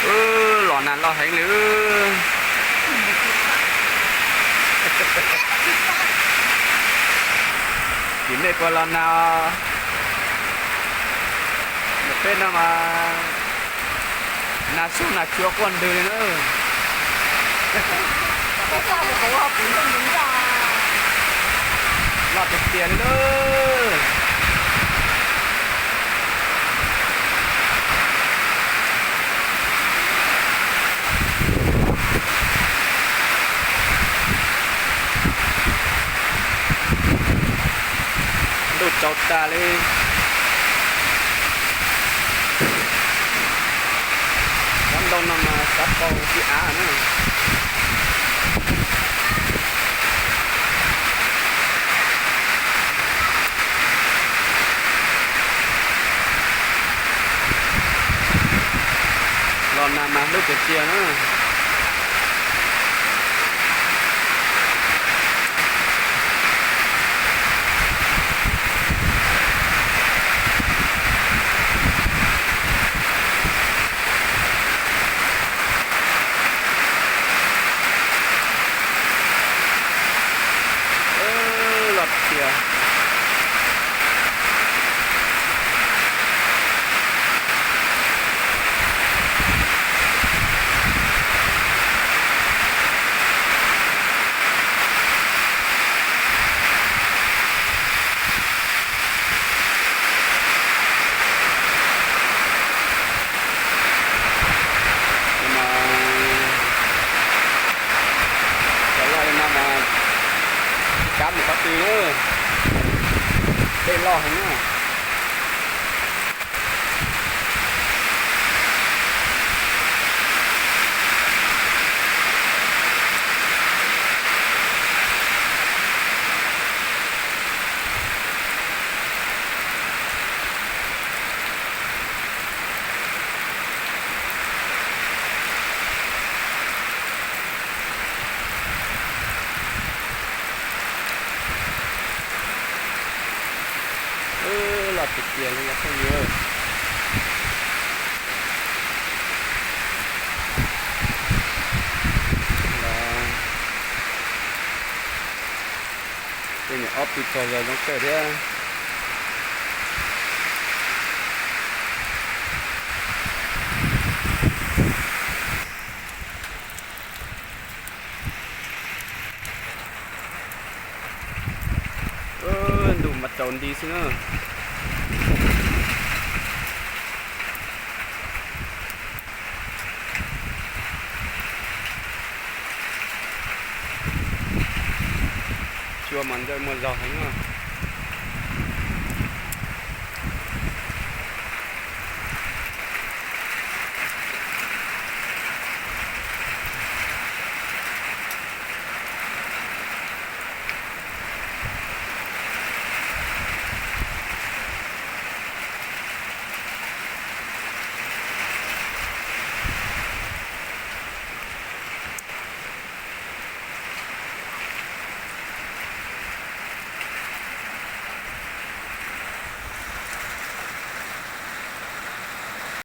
Los nag loj heev li. Tim nej puas los nag? Peb no mas nag sub nag tsuav quaj ntws li na. Loj tiag tiag li na. Ntuj tsaus tas li. Cov ntoo no mas xav tau tib av na. Los nag mas hlub tiag tiag na. Loj tiag. Cov loj li no mas kav mus qhov twg na, dej loj heev na. Loj tiag tiag li cov phooj ywg. Tej niam ob tug tsaug zog zoo kawg thiab. Ntuj mas tsaus nti xwb na. Cua mas ntxawj muaj zog heev.